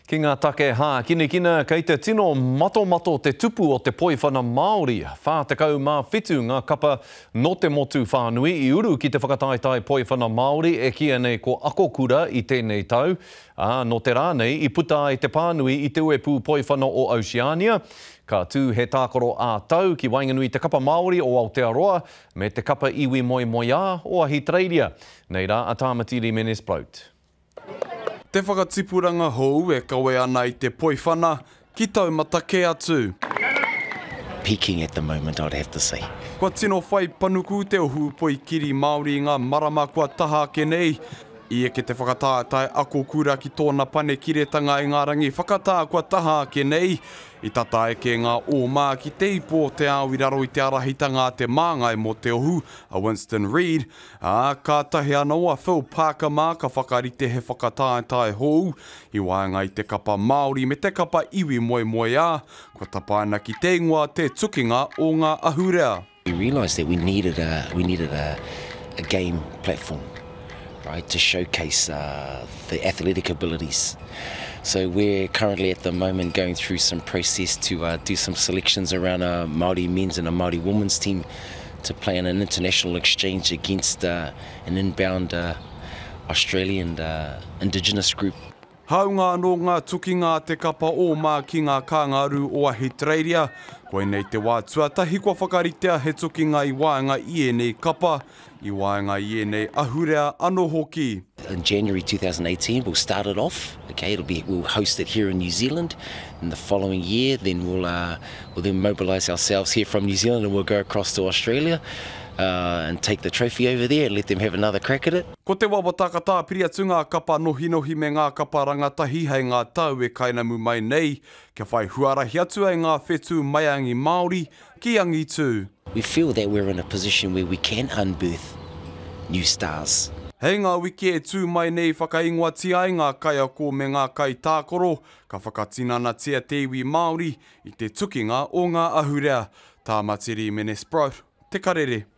Ki ngā take hākinakina, kei te tino matomato te tupu o te poiwhana Māori. 47 ngā kapa nō te motu whānui i uru ki te whakataetae poiwhana Māori e kīia nei ko Akokura i tēnei tau, ā, nō te rā nei i puta ai te pānui i te uepū poiwhana o Oceania. Ka tū he tākaro ā-tau ki waenganui i te kapa Māori o Aotearoa me te kapa iwi moemoeā o Ahitereiria. Nei rā a Tāmati Rimenes-Brout. Te whakatipuranga hou e kawe ana i te poiwhana ki taumata kē atu. Peaking at the moment, I'd have to say. Kua tino whai panuku te ohu poikiri Māori i ngā marama kua taha ake nei. I eke te whakataetae ako kura ki tōna panekiretanga i ngā rangi whakatā kua taha ake nei. I tata eke ngā ōma ki te ipo o te ao i raro i te arahitanga a te māngai mō te ohu, a Winston Reid, Ā, kātahi anō a Phil Parker mā ka whakarite he whakataetae hou i waenga i te kapa Māori me te kapa iwi moemoeā, kua tapaina ki te ingoa Te Tukinga o Ngā Ahurea. We realised that we needed a, we needed a, a game platform, right, to showcase uh, the athletic abilities. So we're currently at the moment going through some process to uh, do some selections around a Māori men's and a Māori women's team to play in an international exchange against uh, an inbound uh, Australian uh, indigenous group. Hāunga anō ngā tukinga a te kapa ōma ki ngā kāngarū o Ahitereiria, koinei te wā tuatahi kua whakaritea he tukinga i waenga i ēnei kapa, i waenga i ēnei ahurea anō hoki. In January 2018 we'll start it off, okay, it'll be, we'll host it here in New Zealand in the following year, then we'll, uh, we'll then mobilise ourselves here from New Zealand and we'll go across to Australia uh, and take the trophy over there and let them have another crack at it. Ko te wawata ka tāpiri atu ngā kapa nohinohi me ngā kapa rangatahi hei ngā tau e kainamu mai nei, kia whai huarahi atu ai ngā whetū maiangi Māori ki angitū. We feel that we're in a position where we can unbirth new stars. Hei ngā wiki e tū mai nei whakaingoatia ai ngā kaiako me ngā kaitākaro, ka whakatinanatia te iwi Māori i te tukinga o ngā ahurea. Tāmati Rīmene Sproat, Te Karere.